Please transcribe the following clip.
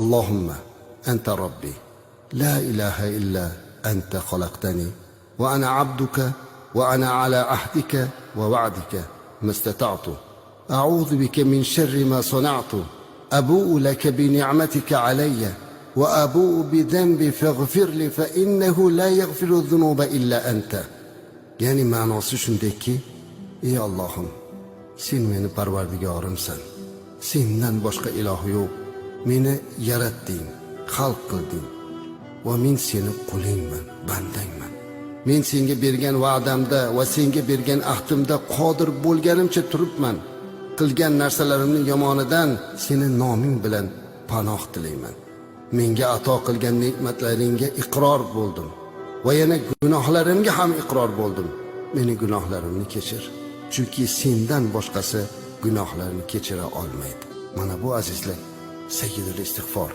اللهم أنت ربي لا إله إلا أنت، خلقتني وأنا عبدك، وأنا على عهدك ووعدك ما استطعت، أعوذ بك من شر ما صنعت، أبوء لك بنعمتك علي وأبوء بذنبي فاغفر لي فإنه لا يغفر الذنوب إلا أنت. Ya'ni ma'nosi shundayki, ey Allohim, sen meni parvardigorimsan, sendan boshqa iloh yo'q. Meni yaratding, xalq qilding va men seni qulingman, bandangman. Men senga bergan va'damda va senga bergan ahdimda qodir bo'lganimcha turibman. Qilgan narsalarimning yomonidan seni noming bilan panoh tilayman. Menga ato qilgan ne'matlaringga iqror bo'ldim va yana gunohlarimga ham iqror bo'ldim. Meni gunohlarimni kechir, chunki sendan boshqasi gunohlarni kechira olmaydi. Mana bu, azizlar, sayyidul istig'for.